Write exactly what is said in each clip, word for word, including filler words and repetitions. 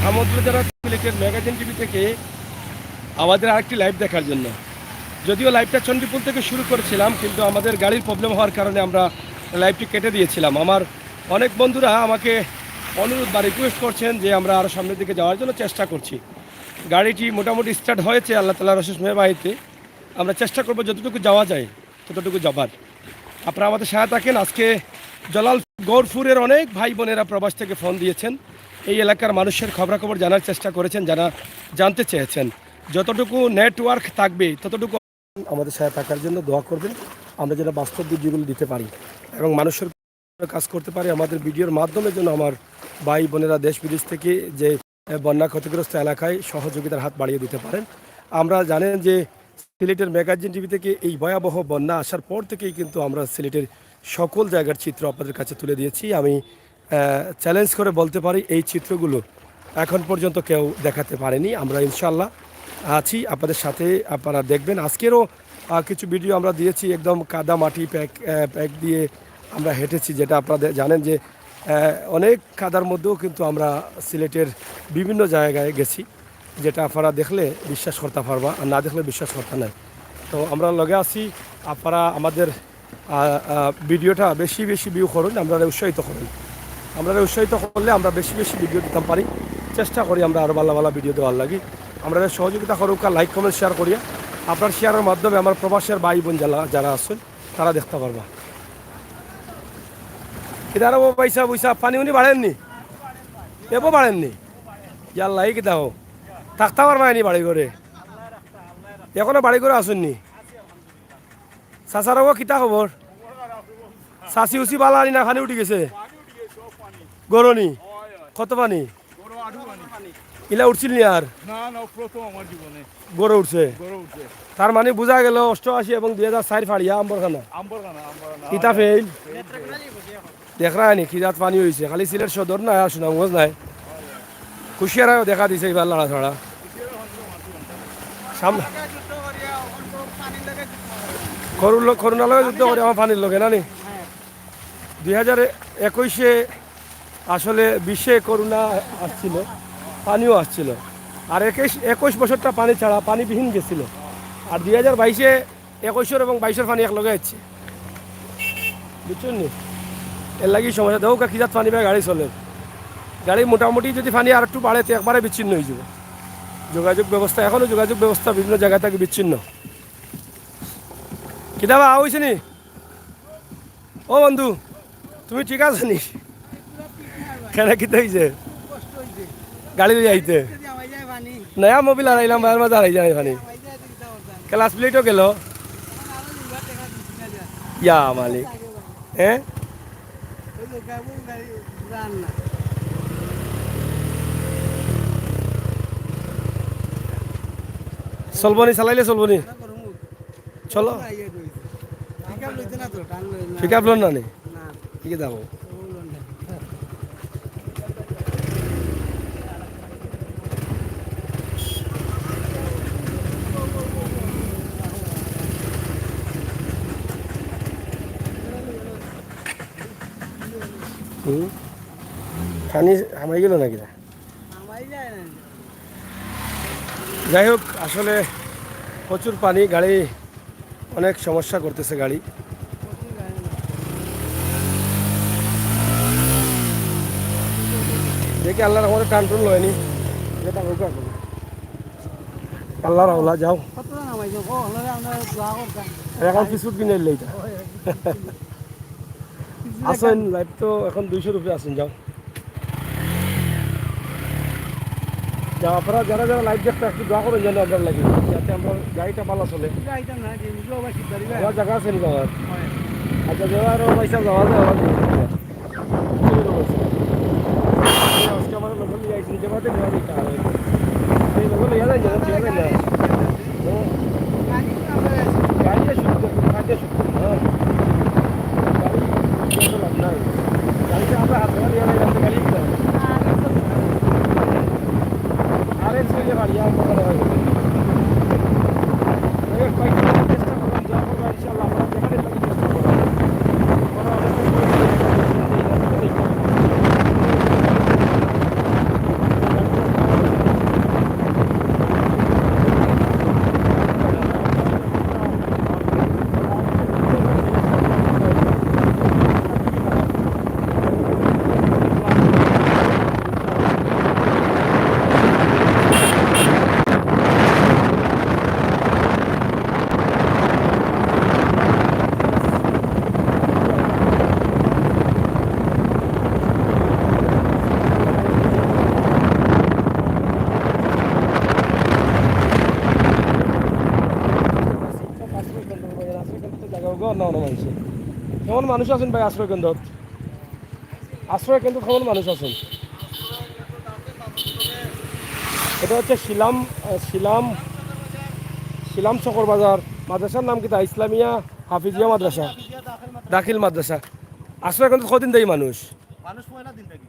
আমন্ত্রণ জানাচ্ছি সিলেটের ম্যাগাজিন টিভি থেকে আমাদের আরেকটি লাইভ দেখার জন্য। যদিও লাইভটা চণ্ডীপুল থেকে শুরু করেছিলাম, কিন্তু আমাদের গাড়ির প্রবলেম হওয়ার কারণে আমরা লাইভটি কেটে দিয়েছিলাম। আমার অনেক বন্ধুরা আমাকে অনুরোধ বা রিকোয়েস্ট করছেন যে আমরা আরও সামনের দিকে যাওয়ার জন্য চেষ্টা করছি। গাড়িটি মোটামুটি স্টার্ট হয়েছে আল্লাহ তাআলার অশেষ মেহেরবানিতে। আমরা চেষ্টা করব যতটুকু যাওয়া যায় ততটুকু যাবার। আপনারা আমাদের সাথে থাকেন। আজকে জালাল গৌরপুরের অনেক ভাই বোনেরা প্রবাস থেকে ফোন দিয়েছেন, এই এলাকার মানুষের খবরাখবর জানার চেষ্টা করেছেন, জানা জানতে চেয়েছেন। যতটুকু নেটওয়ার্ক থাকবে ততটুকু আমাদের সাথে থাকার জন্য দোয়া করবেন, আমরা যেন বাস্তব ভিডিওগুলো দিতে পারি এবং মানুষের কাজ করতে পারি। আমাদের ভিডিওর মাধ্যমে যেন আমার ভাই বোনেরা দেশ বিদেশ থেকে যে, এ, বন্যা ক্ষতিগ্রস্ত এলাকায় সহযোগিতার হাত বাড়িয়ে দিতে পারেন। আমরা জানেন যে সিলেটের ম্যাগাজিন টিভি থেকে এই ভয়াবহ বন্যা আসার পর থেকেই কিন্তু আমরা সিলেটের সকল জায়গার চিত্র আপনাদের কাছে তুলে দিয়েছি। আমি, আহ, চ্যালেঞ্জ করে বলতে পারি, এই চিত্রগুলো এখন পর্যন্ত কেউ দেখাতে পারেনি। আমরা ইনশাল্লাহ আছি আপনাদের সাথে, আপনারা দেখবেন। আজকেরও, আহ, কিছু ভিডিও আমরা দিয়েছি, একদম কাদা মাটি প্যাক, আহ, প্যাক দিয়ে আমরা হেঁটেছি, যেটা আপনারা দে-, জানেন যে, আহ, অনেক কাদার মধ্যেও কিন্তু আমরা সিলেটের বিভিন্ন জায়গায় গেছি, যেটা আপনারা দেখলে বিশ্বাস করতে পারবা, আর না দেখলে বিশ্বাস করতে নাই। তো আমরা লগে আছি, আপনারা আমাদের, আহ, আহ, ভিডিওটা বেশি বেশি ভিউ করুন, আমরা উৎসাহিত করুন। আমরা উৎসাহিত করলে আমরা বেশি বেশি ভিডিও দিতাম পারি, চেষ্টা করি আমরা আরও ভালো ভালো ভিডিও দেওয়ার লাগি। আমরা সহযোগিতা করুক, লাইক কমেন্ট শেয়ার করিয়া, আপনার শেয়ারের মাধ্যমে আমার প্রবাসের ভাই বোন যারা যারা আছেন তারা দেখতে পারবা। কিদার ও পয়সা পয়সা পানি উনি বাড়েননি, এবো বাড়েননি। ইয়াল্লা, এই কিতা হো, থাকতে পারবা এনি বাড়ি ঘরে, এখনো বাড়ি ঘরে আসুননি। চাচার ও কিতা খবর? চাচি উচি বালা আনি না, পানি উঠি গেছে। গরনি? কত পানি? ইলা উঠছিল নি আর? না, না, প্রথম আমার জীবনে। গরো উঠছে? গরো উঠছে। তার মানে বুঝা গেল অষ্টআশি এবং দুই হাজার চার ফাড়িয়া আম্বরখানা। আম্বরখানা, আম্বরখানা। ইতা ফেইল। দেখরা নি কি জাত পানি হইছে, খালি সিলেট সদর না, আর সুনামগঞ্জ নাই। কুশিয়ারায়ও দেখা দিছে এবার লাড়া ছাড়া। সাম-, করুণ লোক, করুণার লগে যুদ্ধ করে আমার পানির লগে না নি। দুই হাজার একুশে আসলে বিশে করোনা আসছিল, পানিও আসছিল, আর একুশ, একুশ বছরটা পানি ছাড়া, পানিবিহীন গেছিল। আর দুই হাজার বাইশে একুশর এবং বাইশর পানি এক লগে আসছে, বুঝছেন নি? এর লাগি সমস্যা। দেখো কি জাত পানি পায় গাড়ি চলে, গাড়ি মোটামুটি যদি পানি আর একটু বাড়ে তো একবারে বিচ্ছিন্ন হয়ে যাবে যোগাযোগ ব্যবস্থা। এখনও যোগাযোগ ব্যবস্থা বিভিন্ন জায়গা থেকে বিচ্ছিন্ন। কিতাবা আওইছে নি? ও বন্ধু, তুমি ঠিক আছো নি? কেন, কিতা হইছে? গাড়ি লই আইতে? নয়া মোবিল হারাইলাম, বাজার মাঝে হারাই যায় পানি। ক্লাস প্লেটও গেল। ইয়া মালিক। হ্যাঁ? চলবনি, চালাইলে চলবনি। চলো। পিক আপ লইতে না তো, টান লই না। পিক আপ লন না নি? না। কি দাও? ও লন না। হুম? পানি হামাই গেল নাকি না? যাই হোক, আসলে প্রচুর পানি, গাড়ি অনেক সমস্যা করতেছে গাড়ি। দেখি আল্লাহর রহমতে টান টুন লয়নি। যেটা হোক আর হোক। আল্লাহর হাওলা যাও। কত জন নামাইছো? ও, হলো রে, আমরা দোয়া করতাম। আর এখন কিছু দিন এলে এটা। আসেন, লাইভ তো এখন দুইশোর উপরে আসেন, যাও। যাও, আপনারা যারা যারা লাইভ দেখতে একটু দোয়া করেন যেন আমরা লাগি, যাতে আমরা গাড়িটা ভালো চলে। গাড়িটা না, যে উজু আবার ঠিক করি, আমার জায়গা আছে নি বাবার। হয়। আচ্ছা, যাওয়া আরো পয়সা যাওয়া যায়, আমার জিনিস আছে। আজকে আমার লোকাল নিয়ে আইসি, যে বাদে নেওয়া দিতে হবে। এই লোকাল নিয়ে যায়, যাওয়া যায় না। ও। গাড়ি তো আমরা আছে। গাড়ি আসুক, গাড়ি আসুক। হ্যাঁ। গাড়ি তো লাভ নাই। গাড়িটা আমরা হাত ধরে নিয়ে যাই, আমরা গাড়ি দিতে হবে। আর একটু আর এর সঙ্গে বাড়ি আর কোনো হয় না। ওই কয়েকটা চেষ্টা করলাম, যা করবো ইনশাআল্লাহ, আমরা যেখানে থাকি চেষ্টা করবো। কোনো অবস্থায় কোনো কিছু করতে নেই। কেমন মানুষ আছেন ভাই আশ্রয় কেন্দ্রত? আশ্রয় কেন্দ্রত কেমন মানুষ আছেন? এটা হচ্ছে শিলাম, আহ, শিলাম, শিলাম চকর বাজার। মাদ্রাসার নাম কিতা? ইসলামিয়া হাফিজিয়া মাদ্রাসা, দাখিল মাদ্রাসা। আশ্রয় কেন্দ্রত কদিন দেয় মানুষ? মানুষ পয়লা দিন থাকি।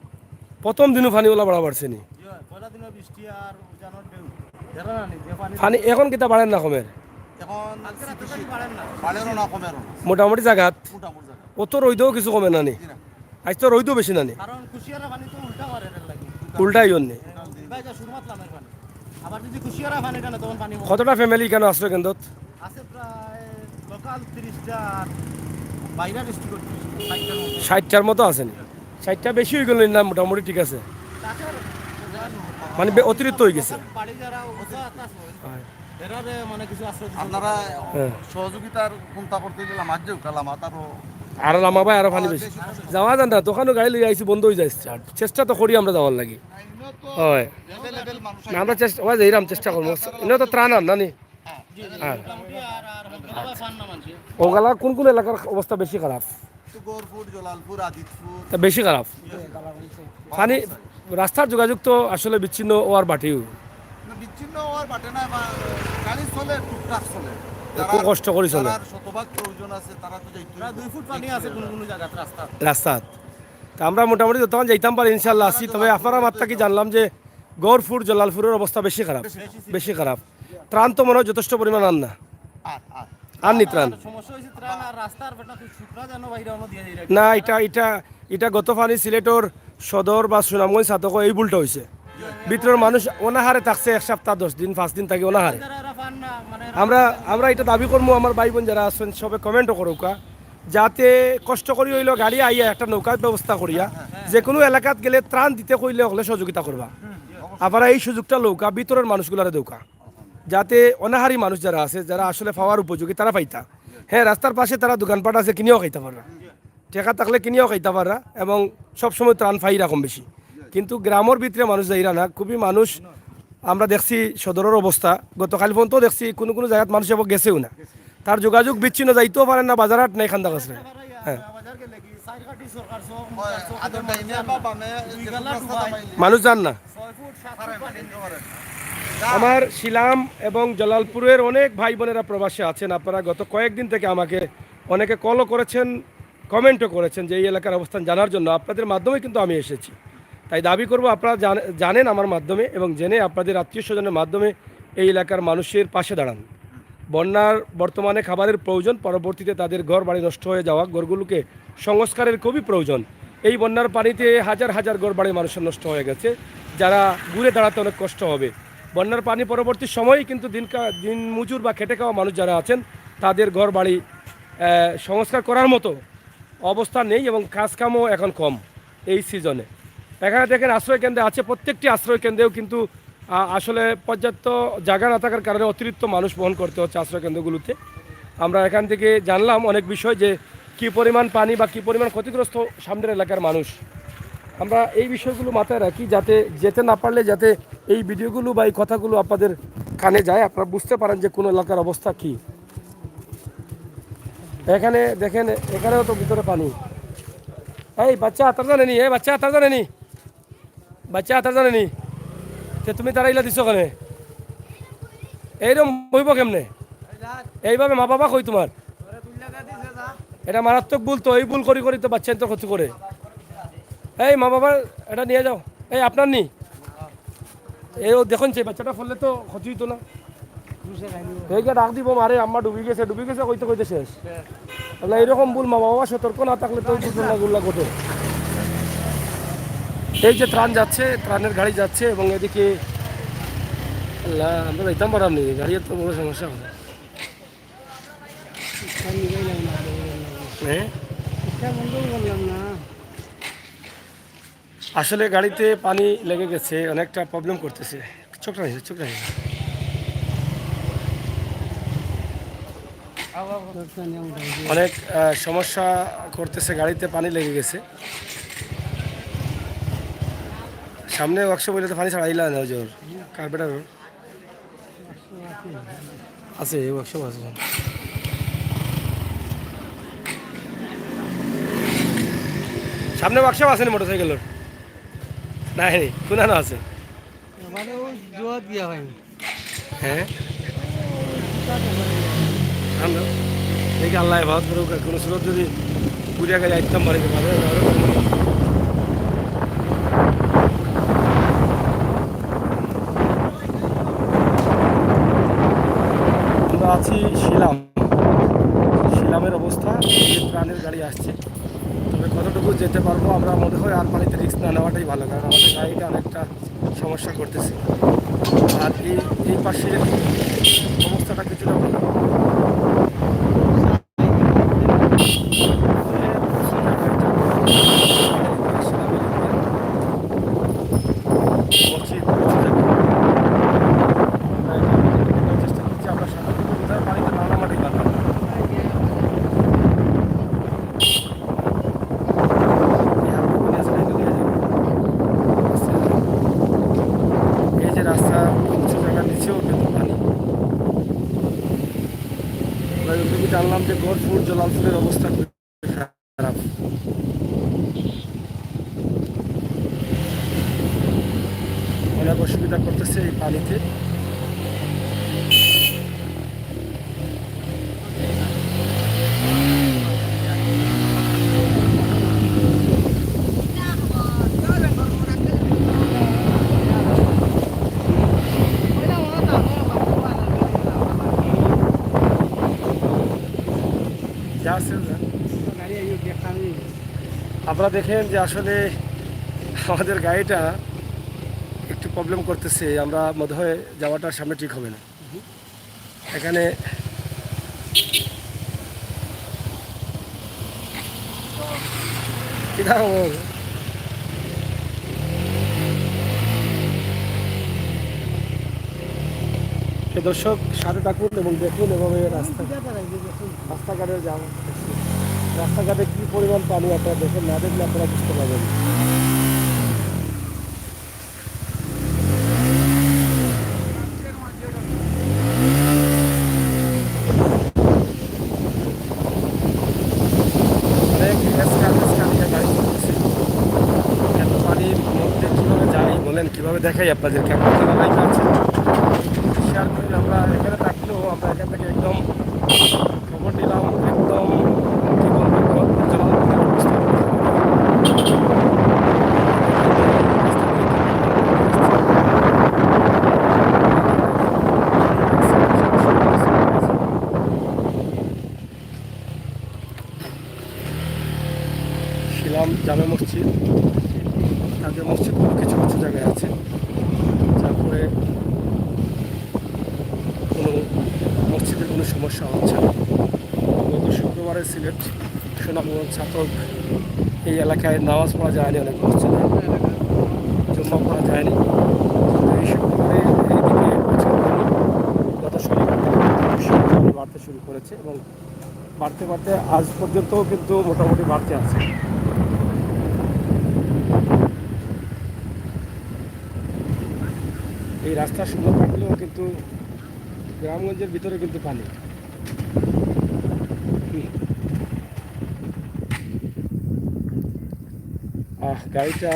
প্রথম দিনও পানি ওলা বাড়া বাড়ছে নি? জি অয়, পয়লা দিনও বৃষ্টি আর উজানোর ঢেউ। দেখো না নি, যে পানি পানি এখন কিতা বাড়ের না কমের? এখন আজকে রাতে পানি বাড়ের না। বাড়েরও না, কমেরও না। মোটামুটি জাগাত? মোটামুটি জাগাত। অত রইদেও কিছু কমে না নি? জি না। আইজ তো রইদও বেশি না নি? কারণ কুশিয়ারা পানি তো উল্টা মারে এর লাগি। উল্টাই অন্যে। ভাই, যা শুরু মাতলাম এর পানি। আবার যদি কুশিয়ারা পানি টানে তখন পানি কমে। কতটা ফ্যামিলি কেন আশ্রয় কেন্দ্রত? আছে প্রায় লোকাল তিরিশটা আর বাইরের স্টুডেন্ট ষাটটার মতো। ষাটটার মতো আছে নি? ষাটটা বেশি হয়ে গেল না, মোটামুটি ঠিক আছে। তাদের মানে বে-, অতিরিক্ত হয়ে গেছে। বাড়ি যারা উঁচা আছে, হয়। এরারে মানে কিছু আশ্রয় দিতে আপনারা হ্যাঁ। সহযোগিতার চিন্তা করতে গেলে মাঝেও কালা মাথারও আরো লামা ভাই, আরো পানি বেশি। যাওয়া যায় না, দোকানও গাড়ি লইয়া আইছি, বন্ধ হয়ে যায় স্টার্ট। চেষ্টা তো করি আমরা যাওয়ার লাগি। হয়। অ্যাভেলেবল মানুষ না, আমরা চেষ্টা, ওই যে এরম চেষ্টা করবো। এনে তো ত্রাণ আর না নি? হ্যাঁ। মোটামুটি আর, আর হলদিয়া পান না মানছে। ওগুলা কোন কোন এলাকার অবস্থা বেশি খারাপ? তো গহরপুর, জালালপুর, আদিতপুর। তা বেশি খারাপ। পানি, রাস্তার যোগাযোগ তো আসলে বিচ্ছিন্ন হওয়ার বাটেও। না, বিচ্ছিন্ন হওয়ার বাটে না, বা গাড়ি চলে, টুকটাক চলে। খুব কষ্ট করে চলে। যারা শতভাগ প্রয়োজন আছে, তারা তো যাইতেই প্রায় দুই ফুট পানি আছে কোনো কোনো জায়গাত রাস্তাত। রাস্তাত। তা আমরা মোটামুটি যতক্ষণ যাইতাম পারি ইনশাআল্লাহ আছি। তবে আপনারা মাত্র কি জানলাম যে গহরপুর, জালালপুরের অবস্থা বেশি খারাপ, বেশি। বেশি খারাপ। ত্রাণ তো মনে হয় যথেষ্ট পরিমাণ আর না। আর, আর। আর নি ত্রাণ? সমস্যা হয়েছে ত্রাণ আর রাস্তার বেটা খুব শুকনা যেন বাইরে অন্য দিয়ে যাই। না, এটা, এটা, এটা গত পানি সিলেটর সদর বা সুনামগঞ্জ ছাতক এই ভুলটা হয়েছে। ভিতরের মানুষ অনাহারে থাকছে এক সপ্তাহ, দশ দিন, পাঁচ দিন থাকি অনাহারে। যারা এরা পান না, মানে এরা আমরা, আমরা এটা দাবি করবো, আমার ভাই বোন যারা আছেন সবে কমেন্টও করুকা, যাতে কষ্ট করি হইলো গাড়ি আইয়া একটা নৌকার ব্যবস্থা করিয়া যে কোনো এলাকাত গেলে ত্রাণ দিতে কইলে হকলে সহযোগিতা করবা। আপনারা এই সুযোগটা লৌকা, ভিতরের মানুষগুলারে দেউকা, যাতে অনাহারী মানুষ যারা আছে, যারা আসলে পাওয়ার উপযোগী, তারা পাইতা। হ্যাঁ, রাস্তার পাশে তারা দোকানপাট আছে, কিনিয়াও খাইতা পাররা, টেকা থাকলে কিনিয়াও খাইতা পাররা, এবং সবসময় ত্রাণ পাইরা কম বেশি। কিন্তু গ্রামর ভিতরে মানুষ যাইরা না, খুবই মানুষ। আমরা দেখছি সদরের অবস্থা, গতকাল পর্যন্ত দেখছি কোনো কোনো জায়গাত মানুষ এবং গেছেও না, তার যোগাযোগ বিচ্ছিন্ন, যাইতেও পারেন না, বাজার হাট নাই খান্দা কাছে। হ্যাঁ। মানুষ যান না। আমার শিলাম এবং জালালপুরের অনেক ভাই বোনেরা প্রবাসে আছেন। আপনারা গত কয়েকদিন থেকে আমাকে অনেকে কলও করেছেন, কমেন্টও করেছেন যে এই এলাকার অবস্থান জানার জন্য। আপনাদের মাধ্যমে কিন্তু আমি এসেছি। তাই দাবি করব আপনারা জান-, জানেন আমার মাধ্যমে এবং জেনে আপনাদের আত্মীয় স্বজনের মাধ্যমে এই এলাকার মানুষের পাশে দাঁড়ান। বন্যার বর্তমানে খাবারের প্রয়োজন, পরবর্তীতে তাদের ঘর বাড়ি নষ্ট হয়ে যাওয়া ঘরগুলোকে সংস্কারের খুবই প্রয়োজন। এই বন্যার পানিতে হাজার হাজার ঘর বাড়ি মানুষের নষ্ট হয়ে গেছে, যারা ঘুরে দাঁড়াতে অনেক কষ্ট হবে। বন্যার পানি পরবর্তী সময়ে কিন্তু দিন কা-, দিন মজুর বা খেটে খাওয়া মানুষ যারা আছেন, তাদের ঘর বাড়ি, আহ, সংস্কার করার মতো অবস্থা নেই এবং কাজকামও এখন কম এই সিজনে। এখানে দেখেন আশ্রয় কেন্দ্রে আছে, প্রত্যেকটি আশ্রয় কেন্দ্রেও কিন্তু, আহ, আসলে পর্যাপ্ত জায়গা না থাকার কারণে অতিরিক্ত মানুষ বহন করতে হচ্ছে আশ্রয় কেন্দ্রগুলোতে। আমরা এখান থেকে জানলাম অনেক বিষয় যে কী পরিমাণ পানি বা কী পরিমাণ ক্ষতিগ্রস্ত সামনের এলাকার মানুষ। আমরা এই বিষয়গুলো মাথায় রাখি যাতে যেতে না পারলে যাতে এই ভিডিওগুলো বা এই কথাগুলো আপনাদের কানে যায়, আপনারা বুঝতে পারেন যে কোন এলাকার অবস্থা কী। এখানে দেখেন, এখানেও তো ভিতরে পানি। এই বাচ্চা আতার জানে নি, এই বাচ্চা আতার জানে নি, বাচ্চা আতার জানে নি। তে তুমি তারা ইলা দিছো কেনে? এইরকম হইব কেমনে? এইভাবে মা বাবা কই তোমার? এটা মারাত্মক ভুল তো, এই ভুল করি করি তো বাচ্চা তো ক্ষতি করে। এই মা বাবা, এটা নিয়ে যাও। এই আপনার নি? এই ও দেখুন, সেই বাচ্চাটা পড়লে তো ক্ষতি হইতো না। এই গিয়া ডাক দিব, "মারে, আম্মা ডুবি গেছে, ডুবি গেছে," কইতে কইতে শেষ। তাহলে এরকম ভুল মা বাবা সতর্ক না থাকলে তো দুর্ঘটনাগুলো ঘটে। এই যে ত্রাণ যাচ্ছে, ত্রাণের গাড়ি যাচ্ছে এবং এদিকে, আল্লাহ, আমরা যাইতাম পারাম নি, গাড়ি তো বড় সমস্যা হবে। হ্যাঁ? আসলে গাড়িতে পানি লেগে গেছে, অনেকটা প্রবলেম করতেছে। চোখ রাখি, চোখ রাখি। অনেক, আহ, সমস্যা করতেছে, গাড়িতে পানি লেগে গেছে। সামনে ওয়ার্কশপ হইলে তো পানি ছাড়াইলা না, ওই যে ওর কার্পেটার ওর। আছে, এই ওয়ার্কশপ আছে। সামনে ওয়ার্কশপ আছে নি মোটরসাইকেলর? নাই নি, কুনানো আছে? মানে ওই জোয়ার দিয়া হয়নি। হ্যাঁ? আমরা দেখি আল্লাহ হেফাজত করুক, কোনো সুরত যদি পুড়িয়া গেলে আইতাম বাড়িতে পারে। আমরা আছি শিলাম। শিলামের অবস্থা, এই যে ত্রাণের গাড়ি আসছে, তবে কতটুকু যেতে পারবো আমরা মনে হয় আর পানিতে রিস্ক না নেওয়াটাই ভালো, কারণ আমাদের গাড়িটা অনেকটা সমস্যা করতেছে। আর এই এই পাশের অবস্থাটা কিছুটা ভালো। মসজিদ, কিছু জায়গা। আমরা এখানে চেষ্টা করছি, আমরা সাধারণত কোথাও পানিতে নামামাটি বানাবো। এই যে রাস্তা, উঁচু জায়গার নিচেও কিন্তু পানি। আমরা যতটুকু জানলাম যে গহরপুর, জলালপুরের অবস্থা খুবই খারাপ, অনেক অসুবিধা করতেছে এই পানিতে। যা আছে যা। আপনারা দেখেন যে আসলে আমাদের গাড়িটা একটু প্রবলেম করতেছে, আমরা মনে হয় যাওয়াটা সামনে ঠিক হবে না। এখানে কি দাম হবে? তো দর্শক, সাথে থাকুন এবং দেখুন এভাবে রাস্তা, রাস্তাঘাটের জাম, রাস্তাঘাটে কি পরিমাণ পানি, আপনারা দেখেন, না দেখলে আপনারা বুঝতে পারবেন না। অনেক এসকা-, এসকা দিয়ে গাড়ি চলতেছে। এত পানির মধ্যে কীভাবে যাই বলেন, কীভাবে দেখাই আপনাদেরকে? আপনারা লাইভে আছেন, শেয়ার করুন। আমরা এখানে থাকলেও আমরা এখান থেকে একদম খবর নিলাম, একদম কি বলবো, জলালপুরের অবস্থা। শিলাম জামে মসজিদ, তাদের মসজিদগুলো কিছু কিছু জায়গায় আছে, যার ফলে কোনো মসজিদের কোনো সমস্যা হচ্ছে না। গত শুক্রবারে সিলেট সুনামগঞ্জ ছাতক এই এলাকায় নামাজ পড়া যায়নি, অনেক মসজিদে জুম্মা পড়া যায়নি। তো এই শুক্রবারে এইদিকে প্রচুর গত শনিবার থেকে বাড়তে শুরু করেছে এবং বাড়তে বাড়তে আজ পর্যন্তও কিন্তু মোটামুটি বাড়তে আছে। এই রাস্তা সুন্দর থাকলেও কিন্তু গ্রামগঞ্জের ভিতরে কিন্তু পানি। হুম। আহ, গাড়িটা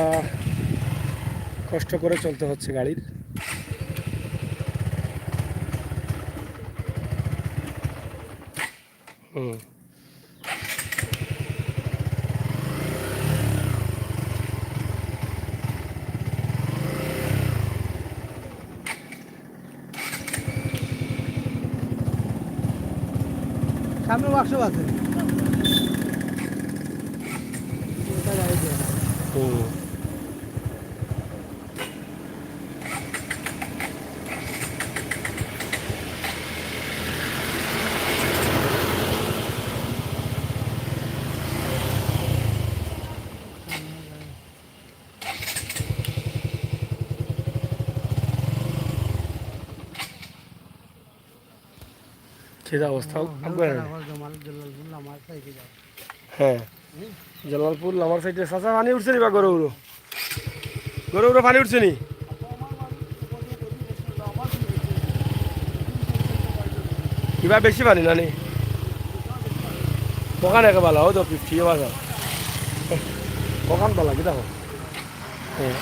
কষ্ট করে চলতে হচ্ছে গাড়ির। হুম। সামনে ওয়ার্কশপ আছে। ওটা গাড়ি দিয়ে। হুম। কি অবস্থা? হ্যাঁ, জালালপুর লামার সাইডে। চাচা, পানি উঠছে নি বা গরু গরু? গরু গরু পানি উঠছে নি? কিবা বেশি পানি না নি? ওখানে একে ভালো, ও তো ফিফটি বাজার। কখন বালা কিতা হোক। হ্যাঁ।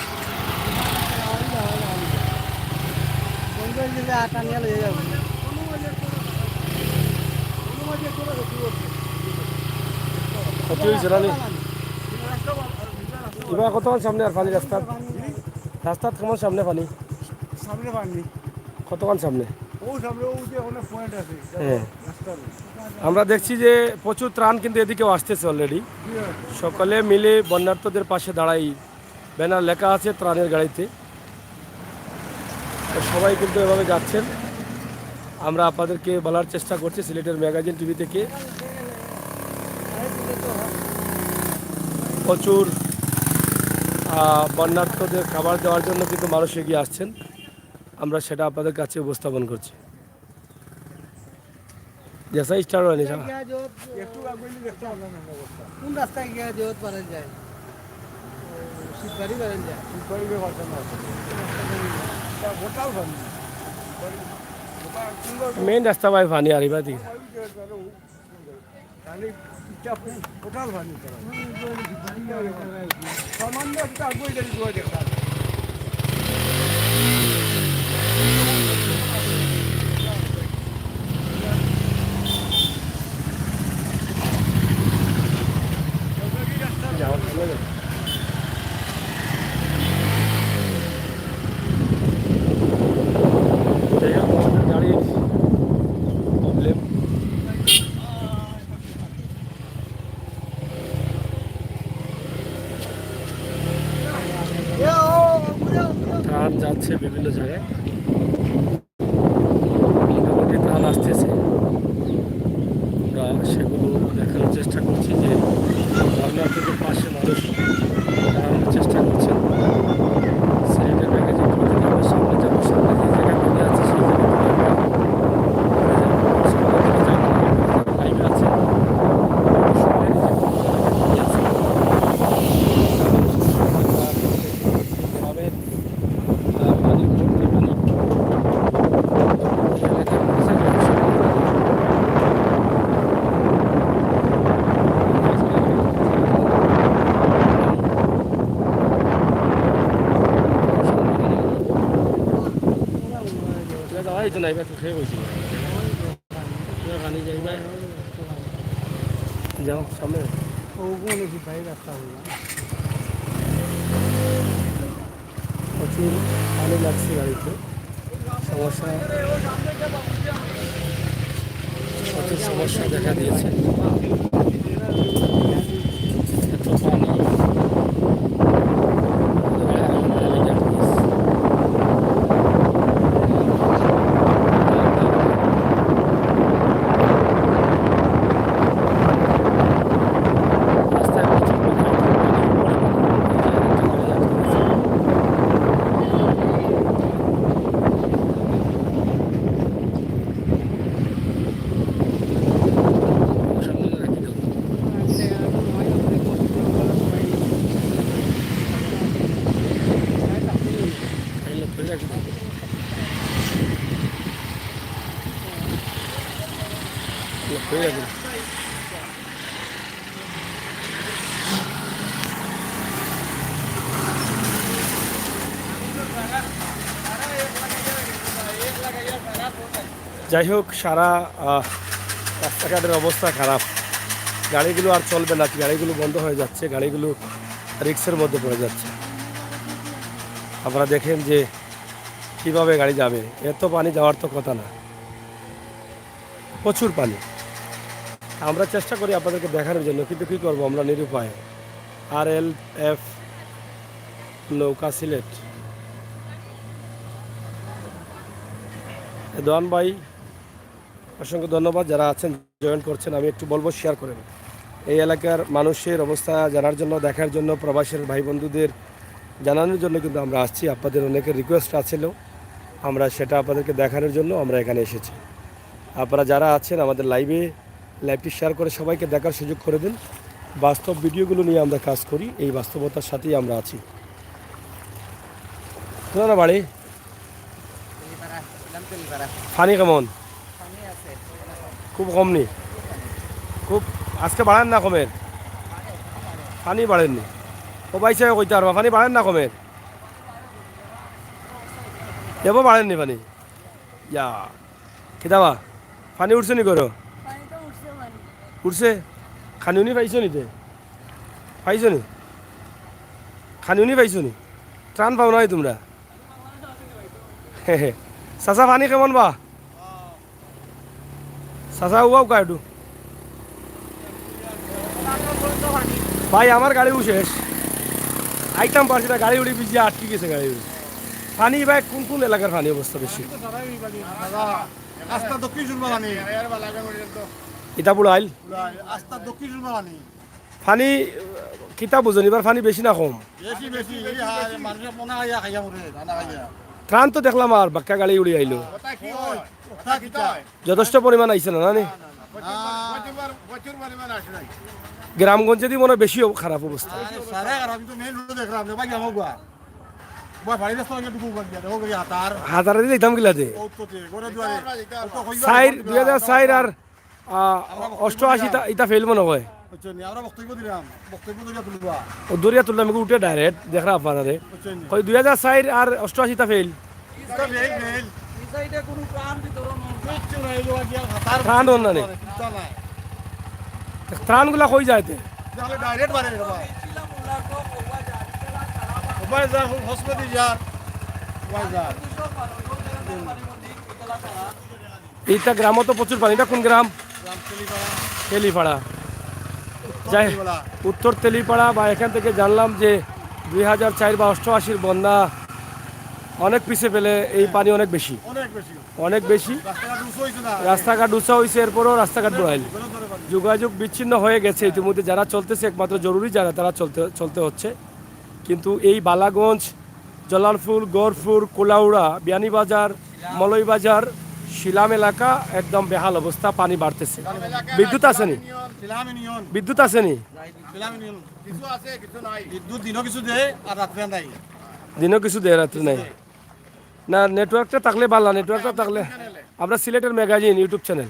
ক্ষতি হয়েছে না নি? এবার কতক্ষণ সামনে আর পানি রাস্তার? রাস্তার কেমন সামনে পানি? সামনে পানি। কতক্ষণ সামনে? ও সামনে, ও যে ওখানে পয়েন্ট আছে। হ্যাঁ। রাস্তা নেই। আমরা দেখছি যে প্রচুর ত্রাণ কিন্তু এদিকেও আসতেছে অলরেডি। জি, হ্যাঁ। সকলে মিলে বন্যার্তদের পাশে দাঁড়াই, ব্যানার লেখা আছে ত্রাণের গাড়িতে। তো সবাই কিন্তু এভাবে যাচ্ছেন। আমরা আপনাদেরকে বলার চেষ্টা করছি সিলেটের ম্যাগাজিন টিভি থেকে। প্রচুর, আহ, বন্যার্তদের খাবার দেওয়ার জন্য কিন্তু মানুষ এগিয়ে আসছেন। আমরা সেটা আপনাদের কাছে উপস্থাপন করছি। যেসা স্টার্ট হয়নি, স্যার। একটু আগে নিয়ে দেখতে পারলাম না অবস্থা। কোন রাস্তায় গিয়া জোত পারা যায়? শিববাড়ি পারা যায়। শিববাড়ি গিয়ে পারতাম না। এটা হোটেল পানি। মেইন রাস্তা ভাই পানি আর এবার দিকে। পানি, এটা কোথাও পানি করা। সামান্য একটা আগুন যদি জোরে দেখা যায়। যাই হোক, আমাদের গাড়ির প্রবলেম। ট্রাক যাচ্ছে বিভিন্ন জায়গায়, মোটামুটি ট্রাক আসতেছে। আমরা সেগুলো দেখানোর চেষ্টা করছি যে আপনার কিন্তু পাশে মানুষ দাঁড়ানোর চেষ্টা করছেন। সিলেটের ম্যাগাজিন টিভি থেকে আমরা সামনে যাবো, সামনে যে জায়গাগুলি আছে সেই জায়গাগুলি আমরা সামনে দিকে যাবো। লাইভে আছে। সামনে যে জায়গাগুলি আছে, গ্রামের, আহ, পানি ভর্তি পানি। এই তো নাই, একটু খেয়ে বলছি। পানি যাই ভাই। যাও, সামনে। ও, ওখানে কি ভাই রাস্তা হলো? প্রচুর পানি লাগছে গাড়িতে, সমস্যা, প্রচুর সমস্যা দেখা দিয়েছে। এত পানি। যাই হোক, সারা, আহ, রাস্তাঘাটের অবস্থা খারাপ। গাড়িগুলো আর চলবে না, গাড়িগুলো বন্ধ হয়ে যাচ্ছে, গাড়িগুলো রিস্কের মধ্যে পড়ে যাচ্ছে। আপনারা দেখেন যে কিভাবে গাড়ি যাবে, এত পানি যাওয়ার তো কথা না। প্রচুর পানি। আমরা চেষ্টা করি আপনাদেরকে দেখানোর জন্য, কিন্তু কী করবো, আমরা নিরুপায়। আর এল এফ নৌকা সিলেট। এ দোয়ান ভাই, অসংখ্য ধন্যবাদ যারা আছেন, জয়েন করছেন। আমি একটু বলবো, শেয়ার করেন। এই এলাকার মানুষের অবস্থা জানার জন্য, দেখার জন্য, প্রবাসের ভাই বন্ধুদের জানানোর জন্য কিন্তু আমরা আসছি। আপনাদের অনেকের রিকোয়েস্ট আছিল, আমরা সেটা আপনাদেরকে দেখানোর জন্য আমরা এখানে এসেছি। আপনারা যারা আছেন আমাদের লাইভে, লাইভটি শেয়ার করে সবাইকে দেখার সুযোগ করে দিন। বাস্তব ভিডিওগুলো নিয়ে আমরা কাজ করি, এই বাস্তবতার সাথেই আমরা আছি। কোথায় বাড়ি? পানি কেমন? খুব কম নি? খুব, আজকে বাড়ের না কমের? পানি বাড়ের নি? ও ভাই সাহেব, কইতা পারবা, পানি বাড়ের না কমের? এবো বাড়ের নি পানি? ইয়া, কিতা বা? পানি উঠছে নি ঘরো? উঠছে? খানি উনি পাইছো নি তে? পাইছো নি? খানি উনি পাইছো নি? ত্রাণ পাও নাই তুমরা? চাচা, পানি কেমন বা? চাচা, উবাও কা একটু। ভাই, আমার গাড়িও শেষ, আইতাম পারছি না, গাড়ি উড়ি ভিজিয়া আটকি গেছে গাড়ি উড়ি। পানি ভাই, কোন কোন এলাকার পানি অবস্থা বেশি? আস্তা দক্ষিণ সুরমা পানি। ইটা বুড়াইল? আস্তা দক্ষিণ সুরমা পানি। পানি, কিতা বুঝুন, এবার পানি বেশি না কম? বেশি, বেশি। এই হারে মানুষে পোনা খাইয়া খাইয়া মরে, দানা খাইয়া। ত্রাণ তো দেখলাম আর বাক্কা গাড়ি উড়ি আইলো। কথা কি হয়? কথা কিতা? যথেষ্ট পরিমাণ আইছে না, না নি? প্রচুর পরি-, প্রচুর পরি-, প্রচুর পরিমাণ আসে নাই। গ্রামগঞ্জে দি মনে হয় বেশি অব-, খারাপ অবস্থা। আরে, সারা খারাপ, আমি তো মেইন রোডে দেখলাম, রে ভাই, আমার গুয়া। ভাই, বাড়ির রাস্তা থেকে ঢুকু বাদ দিয়া, দেখো, গিয়া হাতার। হাতারে দি যাইতাম কিলা দে? ও তো ঠিক, ঘরে দুয়ারে। ও তো কইবা, সাইর, ঘরে দুই হাজার সাইর আর আহ, অষ্টআশি তা-, ইতা ফেইল মনে হয়। বুঝছো নি? আমরা বক্তব্য দিলাম, বক্তব্য ধরিয়া তুলবা। ও ধরিয়া তুললাম, এগু উঠে direct, দেখরা আপনারে। বুঝছো নি? কই দুই হাজার চাইর আর অষ্টআশি তা ফেইল। ইতা ফেইল, ফেইল। এই সাইডে কোনো ত্রাণ বিতরণ হন না। কিচ্ছু নাই, এগুলো আজকে আর হাতার ত্রাণ হন না নি? কিচ্ছু নাই। ত্রাণগুলা কই যাইতে? তাহলে direct বাড়ে রে ভাই। ওবায় যা, হসপিটাল যা, ওবায় যা। এইটা গ্রামও তো প্রচুর পানি। এটা কোন গ্রাম? গ্রাম তেলিপাড়া। তেলিপাড়া। উত্তর যাই, তেলিপাড়া। উত্তর তেলিপাড়া, বা এখান থেকে জানলাম যে দুই হাজার চাইর বা অষ্টআশির বন্যা অনেক পিছে ফেলে এই পানি অনেক বেশি। অনেক বেশি। অনেক বেশি। রাস্তাঘাট উঁচু হইছে না? রাস্তাঘাট উঁচা হইছে, এরপরও রাস্তাঘাট বুড়াইল। ধরে ধরে পানি। যোগাযোগ বিচ্ছিন্ন হয়ে গেছে ইতিমধ্যে। যারা চলতেছে একমাত্র জরুরি যারা তারা চলতে, চলতে হচ্ছে। কিন্তু এই বালাগঞ্জ, জলালপুর, গড়পুর, কুলাউড়া, বিয়ানীবাজার, মৌলভীবাজার, শিলাম এলাকা একদম বেহাল অবস্থা, পানি বাড়তেছে। বিদ্যুৎ আছে নি? শিলাম ইউনিয়ন। বিদ্যুৎ আছে নি? শিলাম ইউনিয়ন। কিছু আছে, কিছু নাই। বিদ্যুৎ দিনও কিছু দেয় আর রাত্রে নাই। দিনও কিছু দেয়, রাত্রে নাই। না, নেটওয়ার্কটা থাকলে ভালা, নেটওয়ার্কটা থাকলে। আমরা সিলেটের ম্যাগাজিন YouTube চ্যানেল।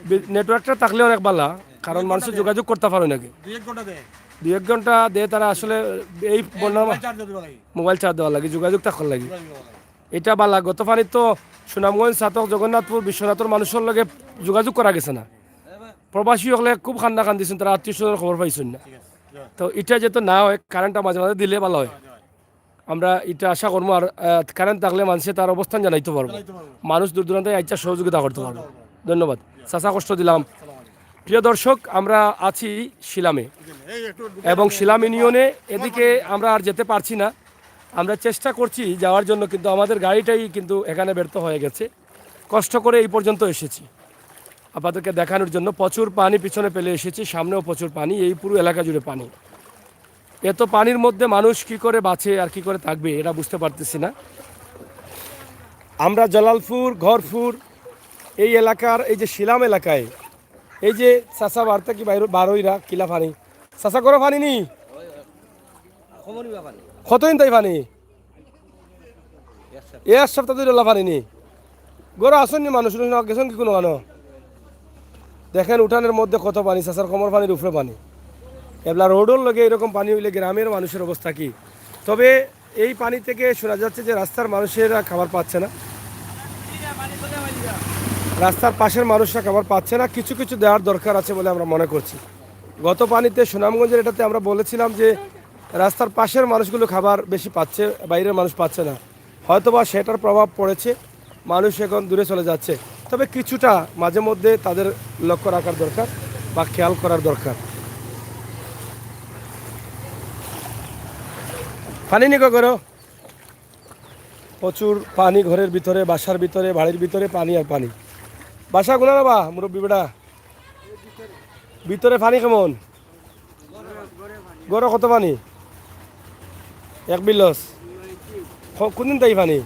বি-, নেটওয়ার্কটা থাকলে অনেক ভালা, কারণ মানুষে যোগাযোগ করতা পারে নাকি। দুই এক ঘন্টা দেয়। দুই এক ঘন্টা দেয় তারা আসলে এই বন্যার মা-, মোবাইল চার্জ দেওয়া লাগে। মোবাইল চার্জ দেওয়া লাগে, যোগাযোগ থাকার লাগে। যোগাযোগ দেওয়া লাগে। এটা ভালা। গত পানিত তো সুনামগঞ্জ, ছাতক, জগন্নাথপুর, বিশ্বনাথর মানুষর লগে যোগাযোগ করা গেছে না। প্রবাসী হকলে খুব কান্দা কান্দিছইন, তারা আত্মীয় স্বজনর খবর পাইছইন না। ঠিক আছে, জয়। তো এটা যাতে না হয়, কারেন্টটা মাঝে মাঝে দিলে ভালা হয়। জয়, জয়। আমরা এটা আশা করমু। আর, আহ, কারেন্ট থাকলে মানষে তার অবস্থান জানাইতো পারবো। জানাইতো পারবো। মানুষ দূর দূরান্ত আইচ্ছা সহযোগিতা করতো পারবো। ধন্যবাদ। চাচা, কষ্ট দিলাম। প্রিয় দর্শক, আমরা আছি শিলামে এই একটু এবং শিলাম ইউনিয়নে। এদিকে আমরা আর যেতে পারছি না। আমরা চেষ্টা করছি যাওয়ার জন্য, কিন্তু আমাদের গাড়িটাই কিন্তু এখানে ব্যর্থ হয়ে গেছে। কষ্ট করে এই পর্যন্ত এসেছি আপনাদেরকে দেখানোর জন্য। প্রচুর পানি পিছনে ফেলে এসেছি, সামনেও প্রচুর পানি, এই পুরো এলাকা জুড়ে পানি। এত পানির মধ্যে মানুষ কি করে বাঁচে আর কি করে থাকবে, এটা বুঝতে পারতেছি না। আমরা জলালপুর, ঘরপুর, এই এলাকার, এই যে শিলাম এলাকায়, এই যে চাচা বাড়িতে কি বাইরে বারোইরা কিলা পানি, চাচা ঘরো পানি নি? কতদিন তাই পানি? এক সপ্তাহ ধরে পানি নি? ঘরো আছইন নি মানুষ, মানুষ না গেছইন কি কোনো কানো? দেখেন উঠানের মধ্যে কত পানি, চাচার কোমর পানির উপরে পানি। এবলা রোডর লগে এরকম পানি হইলে গ্রামের মানুষের অবস্থা কি? তবে এই পানি থেকে শোনা যাচ্ছে যে রাস্তার মানুষেরা খাবার পাচ্ছে না, রাস্তার পাশের মানুষরা খাবার পাচ্ছে না। কিছু কিছু দেওয়ার দরকার আছে বলে আমরা মনে করছি। গত পানিতে সুনামগঞ্জের এটাতে আমরা বলেছিলাম যে রাস্তার পাশের মানুষগুলো খাবার বেশি পাচ্ছে, বাইরের মানুষ পাচ্ছে না। হয়তোবা সেটার প্রভাব পড়েছে, মানুষ এখন দূরে চলে যাচ্ছে। তবে কিছুটা মাঝে মধ্যে তাদের লক্ষ্য রাখার দরকার বা খেয়াল করার দরকার। পানি নিকো করো, প্রচুর পানি ঘরের ভিতরে, বাসার ভিতরে, বাড়ির ভিতরে পানি আর পানি। বাসা গুনা না বা মুরব্বী বেটা, ভিতরে পানি কেমন? ঘরো কত পানি? এক বিলস। ক-, কোনদিন তাই পানি?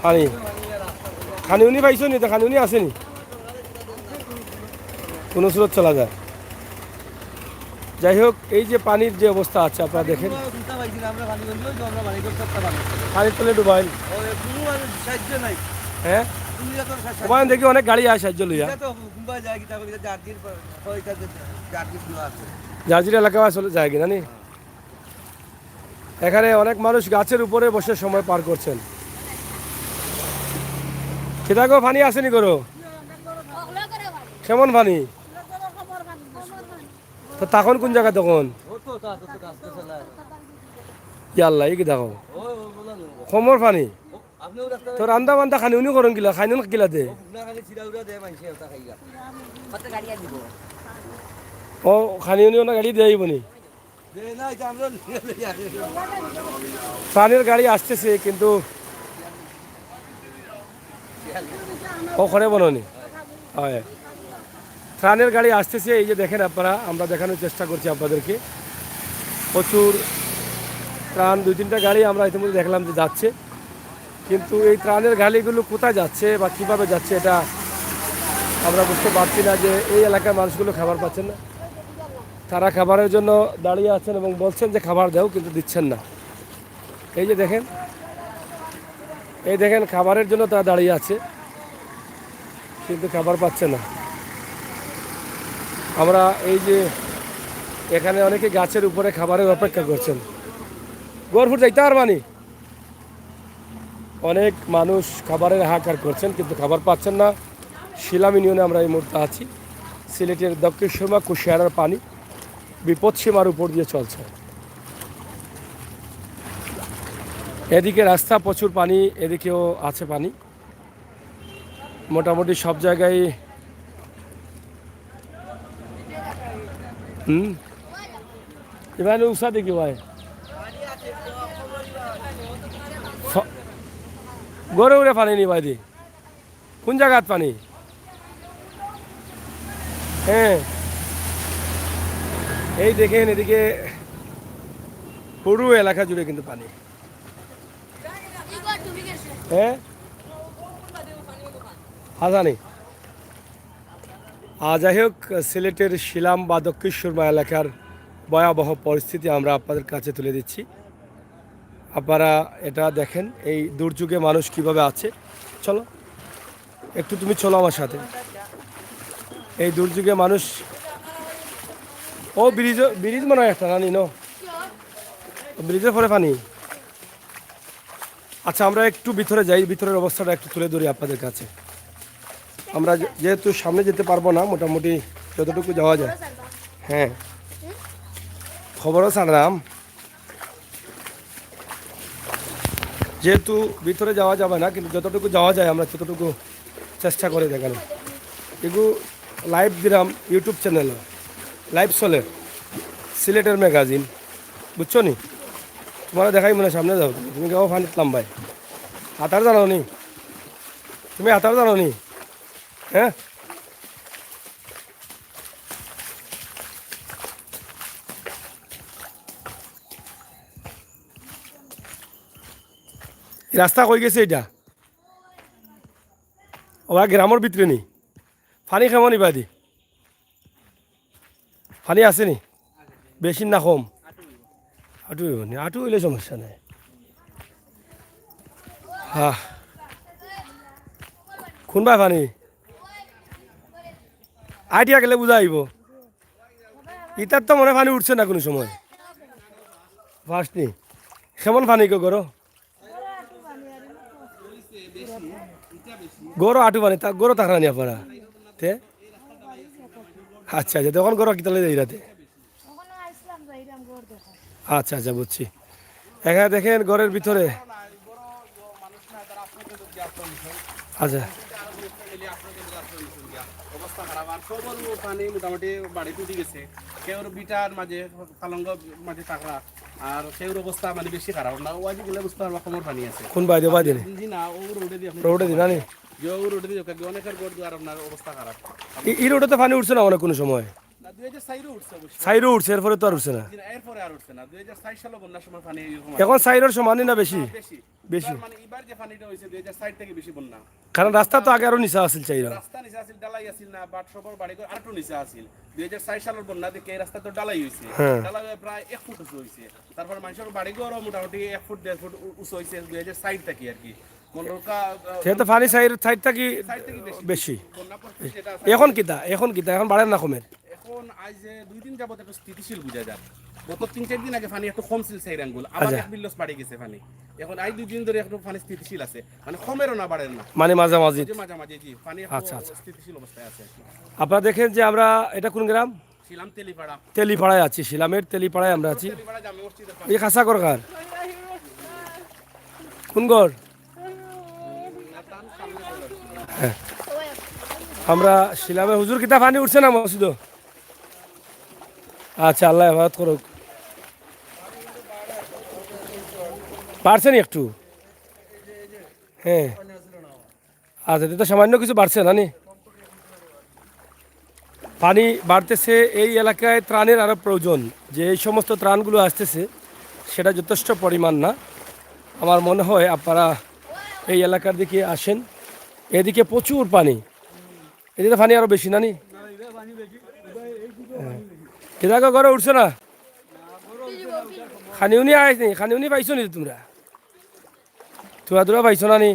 পানি। খানি উনি পাইছো নি? তো খানি উনি আছে নি? কোনো স্রোত চলা যায়। যাই হোক, এই যে পানির যে অবস্থা আছে আপনারা দেখেন। আমরা চিন্তা পাইছি না, আমরা পানি বন্ধ হইতো, আমরা বাড়ি করতে পারতাম না। পানির তলে ডুবাইল। ও, কোনো মানে সাহায্য নাই। হ্যাঁ? কোনো জায়গায় সাহায্য ওখানে নাই। দেখি অনেক গাড়ি আয় সাহায্য লইয়া। এটা তো মুম্বাই যায়, কিতা করি, জার্জির প-, প-, এটা যে জার্জির গুলো আছে। জাজির এলাকা চলে যায় কিনা নি? এখানে অনেক মানুষ গাছের উপরে বসে সময় পার করছেন। কিতা গো, পানি আছেনি গরো? কেমন পানি? তো তখন কোন জায়গা তখন? ইয়াল্লা, এই কি দেখো, কমর পানি। তো রান্দা বান্দা খানি উনি করেন কিলা, খাইন কিলা দে? ও খানি উনি ওনা গাড়ি দেয় বনি। ত্রাণের গাড়ি আসতেছে, কিন্তু ও করে বলনি। হয়। ত্রাণের গাড়ি আসতেছে, এই যে দেখেন আপনারা, আমরা দেখানোর চেষ্টা করছি আপনাদেরকে। প্রচুর ত্রাণ, দুই তিনটা গাড়ি আমরা ইতিমধ্যে দেখলাম যে যাচ্ছে, কিন্তু এই ত্রাণের গাড়িগুলো কোথায় যাচ্ছে বা কিভাবে যাচ্ছে, এটা আমরা বুঝতে পারছি না যে এই এলাকার মানুষগুলো খাবার পাচ্ছেন না। তারা খাবারের জন্য দাঁড়িয়ে আছেন এবং বলছেন যে খাবার দাও, কিন্তু দিচ্ছেন না। এই যে দেখেন, এই দেখেন, খাবারের জন্য তারা দাঁড়িয়ে আছে, কিন্তু খাবার পাচ্ছে না। আমরা এই যে এখানে অনেকে গাছের উপরে খাবারের অপেক্ষা করছেন। গরফুর যাইতে পারবানি। অনেক মানুষ খাবারের হাহাকার করছেন, কিন্তু খাবার পাচ্ছেন না। শিলাম ইউনিয়নে আমরা এই মুহূর্তে আছি। সিলেটের দক্ষিণ সুরমা কুশিয়ারার পানি বিপদসীমার উপর দিয়ে চলছে। এদিকে রাস্তা প্রচুর পানি, এদিকেও আছে পানি। মোটামুটি সব জায়গায়। হুম, এবার উষা দেখি ভাই, ফ-, গরু উড়ে পানি নি ভাই দি। কোন জায়গাত পানি? হ্যাঁ, এই দেখেন, এদিকে পুরো এলাকা জুড়ে কিন্তু পানি। হ্যাঁ, হাজানি। আহ, যাই হোক, সিলেটের শিলাম বা দক্ষিণ সুরমা এলাকার ভয়াবহ পরিস্থিতি আমরা আপনাদের কাছে তুলে দিচ্ছি। আপনারা এটা দেখেন, এই দুর্যোগে মানুষ কিভাবে আছে। চলো, একটু তুমি চলো আমার সাথে। এই দুর্যোগে মানুষ, ও ব্রিজ, ব্রিজ মনে হয় একটা, নানি নো, ব্রিজের পরে পানি। আচ্ছা, আমরা একটু ভিতরে যাই, ভিতরের অবস্থাটা একটু তুলে ধরি আপনাদের কাছে। আমরা যে-, যেহেতু সামনে যেতে পারবো না, মোটামুটি যতটুকু যাওয়া যায়। হ্যাঁ, খবরও ছাড়লাম। যেহেতু ভিতরে যাওয়া যাবে না, কিন্তু যতটুকু যাওয়া যায় আমরা ততটুকু চেষ্টা করে দেখানো। এগু লাইভ দিলাম YouTube চ্যানেলে, লাইভ চলে সিলেটের ম্যাগাজিন, বুঝছো নি? তোমার দেখাই মনে সামনে যাও, তুমি কেউ ফানিত লাম্বাই হাতার জানো নি? তুমি হাতার জানো নি? হ্যাঁ, এই রাস্তা কই গেছে এটা? ওবা গ্রামর ভিতরে নি? পানি কেমন ইবাদি? পানি আছে নি? বেশি না কম? আটু অইবো নি? আটু অইলে সমস্যা নাই। হ্যাঁ, কোনবায় পানি? আইডিয়া গেলে বুঝা আইবো। ইতার তো মনে পানি উঠছে না কোনো সময়। ফার্স্ট নি? কেমন পানি গো গরো? গরো আটু পানি, তা গরো তাকরা নিয়া পড়া। তে? আচ্ছা, আচ্ছা, তখন গরো কিতালে যাই রাতে? আচ্ছা, আচ্ছা, বুঝছি। এখানে দেখেন ঘরের ভিতরে। আচ্ছা। অবস্থা খারাপ, আর সবর পানি মোটামুটি বাড়ি টুটি গেছে। কেউর বিটার মাঝে, পালঙ্গ মাঝে থাকরা, আর কেউর অবস্থা মানে বেশি খারাপ। না, ওয়াজি গেলে বুঝতে পারবা কমর পানি আছে। কোন বাইরে, বাইরে? জি না, ও রোডে দিয়ে আপনি রোডে দি না নি? যে ও রোডে দিয়ে অনেকের ঘর দুয়ার আপনার অবস্থা খারাপ। এই, এই রোডে তো পানি উঠছে না অনেক কোনো সময়। না, দুই হাজার চাইরও উঠছে অবশ্য। চাইরও উঠছে, এরপরে তো আর উঠছে না। জি না, এরপরে আর উঠছে না। দুই হাজার চাইর সালে বন্যার সময় পানি এরকম আছে। এখন চাইরর সমানই না বেশি? না, বেশি। বেশি। তার মানে এবার যে পানিটা হইছে দুই হাজার চাইর থেকে বেশি বন্যা। কারণ রাস্তা তো আগে আরো নিচে আছিল চাইর। রাস্তা নিচে আছিল, ঢালাই আছিল না, but সবর বাড়িঘর আরেকটু নিচে আছিল। দুই হাজার চাইর সালের বন্যা দেখে এই রাস্তা তো ঢালাই হইছে। হ্যাঁ। ঢালাই হয়ে প্রায় এক ফুট উঁচু হইছে। তারপর মানুষের বাড়িঘরও মোটামুটি এক ফুট, দেড় ফুট উ-, উঁচু হইছে দুই হাজার চাইর থাকি আর কি। মনে হোক, আহ, সে তো পানি চাইর, চাইর থাকি চাইর থাকি বেশি। বেশি। বন্যা পরিস্থিতি যেটা আছে, এখন কিতা? এখন কিতা? এখন বাড়ের না কমের? এখন এখন আজ যে দুই দিন যাবত একটু স্থিতিশীল বুঝা যায়। গত তিন চার দিন আগে পানি একটু কম ছিল, সাইরাঙ্গুল, আবার আচ্ছা। এক বিল্লস বাড়ি গেছে পানি। এখন আজ দুই দিন ধরে একটু পানি স্থিতিশীল আছে, মানে কমেরও না, বাড়ের না। মানে মাঝামাঝি। যে মাঝামাঝি, জি, পানি একটু আচ্ছা, আচ্ছা। স্থিতিশীল অবস্থায় আছে আর কি। আপনারা দেখেন যে আমরা, এটা কোন গ্রাম? শিলাম তেলিপাড়া। তেলিপাড়ায় আছি, শিলামের তেলিপাড়ায় আমরা আছি। তেলিপাড়া জামে মসজিদের পাশে। এই খাসা করকার কোন ঘর? হ্যাঁ। আমরা শিলামে, হুজুর, কিতা পানি উঠছে না মসজিদো? আচ্ছা, আল্লাহ হেফাজত করুক। বাড়ছে নি একটু? হ্যাঁ। আচ্ছা, এটা তো সামান্য কিছু বাড়ছে না নি? পানি বাড়তেছে, এই এলাকায় ত্রাণের আরও প্রয়োজন। যে এই সমস্ত ত্রাণগুলো আসতেছে, সেটা যথেষ্ট পরিমাণ না। আমার মনে হয় আপনারা এই এলাকার দিকে আসেন, এদিকে প্রচুর পানি। এদিকে পানি আরও বেশি না নি? হ্যাঁ। কিতা গো, ঘরে উঠছো না? খানি উনি আইস নি, খানি উনি পাইছো নি তোমরা? তুরা তুরা পাইছো না নি?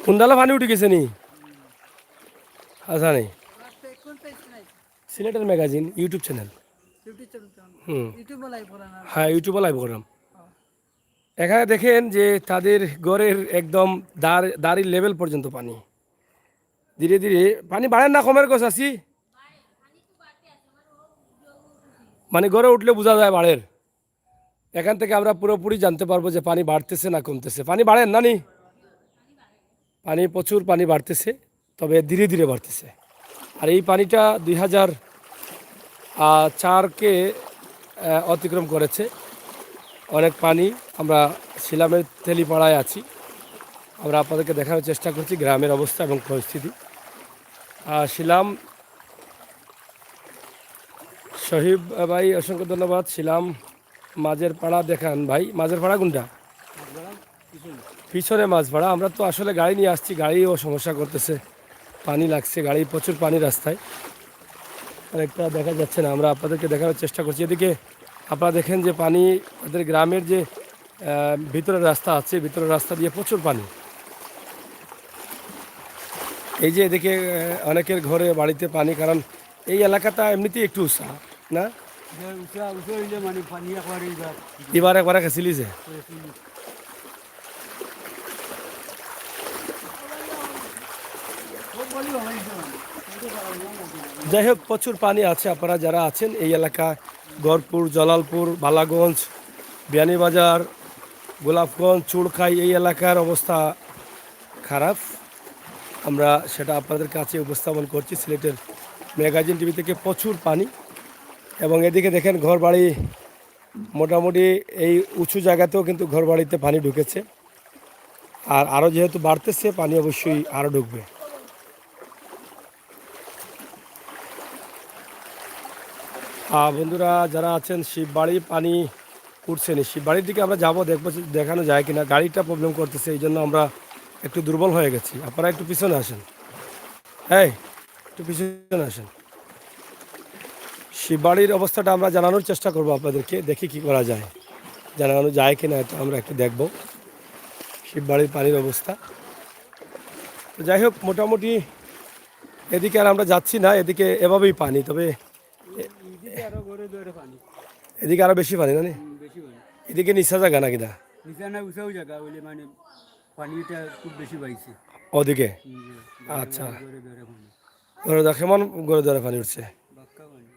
কুন্দালা পানি উঠি গেছে নি? আচ্ছা নি। সিলেটের ম্যাগাজিন ইউটিউব চ্যানেল। হুম। হ্যাঁ, ইউটিউবে লাইভ করাম। এখানে দেখেন যে তাদের ঘরের একদম দাঁড় দাড়ির লেভেল পর্যন্ত পানি। ধীরে ধীরে পানি বাড়ের না কমের গো চাচি? মানে ঘরে উঠলে বুঝা যায় বাড়ের। এখান থেকে আমরা পুরোপুরি জানতে পারবো যে পানি বাড়তেছে না কমতেছে। পানি বাড়ের না নি? পানি, প্রচুর পানি বাড়তেছে, তবে ধীরে ধীরে বাড়তেছে। আর এই পানিটা দুই হাজার চারকে আহ, অতিক্রম করেছে অনেক পানি। আমরা শিলামের তেলিপাড়ায় আছি। আমরা আপনাদেরকে দেখানোর চেষ্টা করছি গ্রামের অবস্থা এবং পরিস্থিতি। আহ, শিলাম শহীদ ভাই, অসংখ্য ধন্যবাদ। শিলাম মাঝের পাড়া দেখান ভাই। মাঝের পাড়া কোনটা? পিছনে মাঝপাড়া। আমরা তো আসলে গাড়ি নিয়ে আসছি, গাড়িও সমস্যা করতেছে, পানি লাগছে, গাড়ি প্রচুর পানি রাস্তায়, অনেকটা দেখা যাচ্ছে না। আমরা আপনাদেরকে দেখানোর চেষ্টা করছি। এদিকে আপনারা দেখেন যে পানি, তাদের গ্রামের যে আহ, ভিতরের রাস্তা আছে, ভিতরের রাস্তা দিয়ে প্রচুর পানি। এই যে এদিকে আহ, অনেকের ঘরে বাড়িতে পানি, কারণ এই এলাকাটা এমনিতেই একটু উঁচা, না? যে উঁচা উঁচু হইলে মানে পানি একবারে এইবার এবার একবারে খেছিলিছে। যাই হোক, প্রচুর পানি আছে। আপনারা যারা আছেন এই এলাকা, গড়পুর, জলালপুর, বালাগঞ্জ, বিয়ানীবাজার, গোলাপগঞ্জ, চুড়খাই, এই এলাকার অবস্থা খারাপ। আমরা সেটা আপনাদের কাছে উপস্থাপন করছি সিলেটের ম্যাগাজিন টিভি থেকে। প্রচুর পানি, এবং এদিকে দেখেন ঘরবাড়ি, মোটামুটি এই উঁচু জায়গাতেও কিন্তু ঘরবাড়িতে পানি ঢুকেছে। আর আরও যেহেতু বাড়তেছে, পানি অবশ্যই আরও ঢুকবে। আহ, বন্ধুরা যারা আছেন, শিববাড়ি পানি উঠছে নি, শিববাড়ির দিকে আমরা যাব, দেখবো যে দেখানো যায় কিনা। গাড়িটা প্রবলেম করতেছে, এই জন্য আমরা একটু দুর্বল হয়ে গেছি। আপনারা একটু পিছনে আসেন, এই একটু পিছনে আসেন। শিববাড়ির অবস্থাটা আমরা জানানোর চেষ্টা করব আপনাদেরকে, দেখি কি করা যায়, জানানো যায় কিনা এটা আমরা একটু দেখব শিববাড়ির পানির অবস্থা। তো যাই হোক, মোটামুটি এদিকে আর আমরা যাচ্ছি না, এদিকে এভাবেই পানি। তবে এইদিকে আরো ঘরে দুয়ারে পানি। এদিকে আরো বেশি পানি না নি? হুম, বেশি পানি। এদিকে নিচা জায়গা নাকি দা? নিচা না, উঁচাও জায়গা হইলে মানে পানিটা খুব বেশি পাইছে। ওদিকে? হুম, আচ্ছা। ঘরে দুয়ারে পানি। ঘরে দা কেমন? ঘরে দুয়ারে পানি উঠছে? বাক্কা পানি।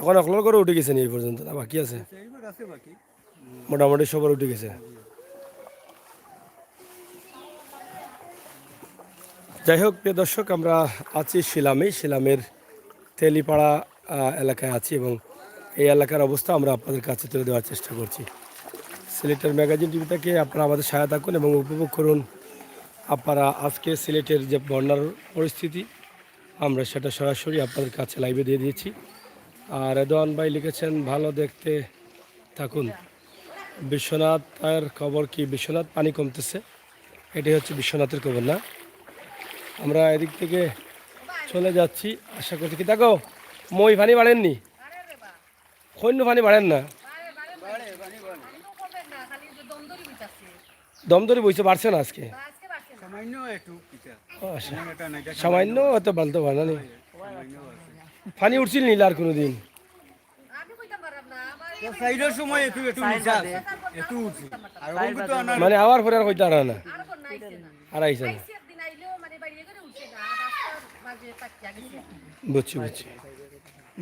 এখন অকলর ঘরে উঠে গেছে নি এই পর্যন্ত, না বাকি আছে? এইবার আছে বাকি। মোটামুটি সবার উঠে গেছে। যাই হোক, প্রিয় দর্শক, আমরা আছি শিলামে, শিলামের তেলিপাড়া আহ, এলাকায় আছি এবং এই এলাকার অবস্থা আমরা আপনাদের কাছে তুলে দেওয়ার চেষ্টা করছি। সিলেটের ম্যাগাজিন টিভি থেকে আপনারা আমাদের সাথে থাকুন এবং উপভোগ করুন। আপনারা আজকে সিলেটের যে বন্যার পরিস্থিতি, আমরা সেটা সরাসরি আপনাদের কাছে লাইভে দিয়ে দিয়েছি। আর রেদওয়ান ভাই লিখেছেন, "ভালো দেখতে থাকুন।" বিশ্বনাথের খবর কি? বিশ্বনাথ পানি কমতেছে, এটাই হচ্ছে বিশ্বনাথের খবর, না? আমরা এদিক থেকে চলে যাচ্ছি, আশা করছি। কি দেখো, মই পানি বাড়েননি, খৈন্য পানি বাড়েন না, দমদরি বইছে, বাড়ছে না আজকে। সামান্য একটু কিতা। ও, আচ্ছা। তেমন একটা নাই, এটা সামান্য হয়তো বাড়তে পারে না নি? পানি উঠছিল নি লার কোনোদিন? সাইডের সময় একটু একটু নিচে আছে, একটু উঠছে। আর ওখান তো আনা মানে আবার পরে আর কইতা পারা না। আর আইছে না। বুঝছি, বুঝছি,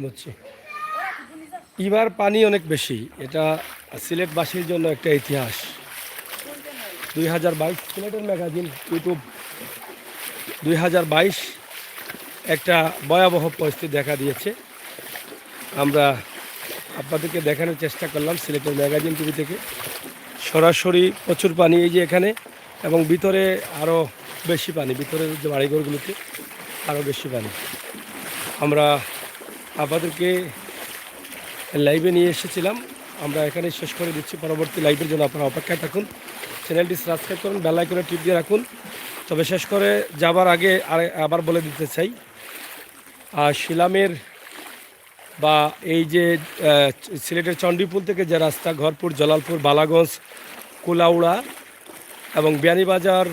বুঝছি। এবার পানি অনেক বেশি, এটা সিলেটবাসীর জন্য একটা ইতিহাস। দুই হাজার বাইশ সিলেটের ম্যাগাজিন ইউটিউব, দুই হাজার বাইশ একটা ভয়াবহ পরিস্থিতি দেখা দিয়েছে। আমরা আপনাদেরকে দেখানোর চেষ্টা করলাম সিলেটের ম্যাগাজিন টিভি থেকে সরাসরি প্রচুর পানি এই যে এখানে, এবং ভিতরে আরও বেশি পানি, ভিতরের যে বাড়িঘরগুলোতে আরও বেশি পানি। আমরা আপনাদেরকে লাইভে নিয়ে এসেছিলাম, আমরা এখানে শেষ করে দিচ্ছি। পরবর্তী লাইভের জন্য আপনারা অপেক্ষায় থাকুন, চ্যানেলটি সাবস্ক্রাইব করুন, বেল আইকনে টিপ দিয়ে রাখুন। তবে শেষ করে যাবার আগে আর আবার বলে দিতে চাই, আর শিলামের বা এই যে আহ, সিলেটের চণ্ডীপুল থেকে যে রাস্তা, ঘরপুর, জালালপুর, বালাগঞ্জ, কুলাউড়া এবং বিয়ানীবাজার,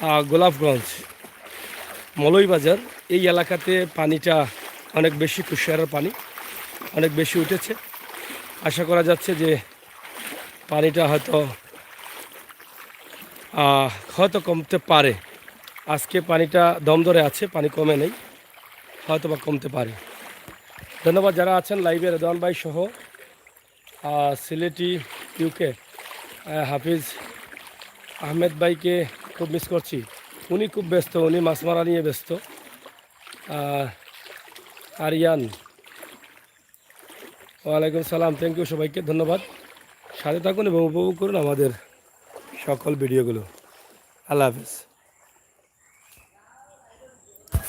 আহ, গোলাপগঞ্জ, মৌলভীবাজার, এই এলাকাতে পানিটা অনেক বেশি, কুশিয়ারার পানি অনেক বেশি উঠেছে। আশা করা যাচ্ছে যে পানিটা হয়তো আহ, হয়তো কমতে পারে। আজকে পানিটা দম ধরে আছে, পানি কমে নেই, হয়তো বা কমতে পারে। ধন্যবাদ যারা আছেন লাইভে, রেদওয়ান ভাই সহ আহ, সিলেটি ইউকে আহ, হাফিজ আহমেদ ভাইকে খুব মিস করছি। উনি খুব ব্যস্ত, উনি মাছ মারা নিয়ে ব্যস্ত। আহ, আরিয়ান, ওয়ালাইকুম সালাম, থ্যাংক ইউ সবাইকে, ধন্যবাদ। সাথে থাকুন এবং উপভোগ করুন আমাদের সকল ভিডিওগুলো। আল্লাহ হাফিজ।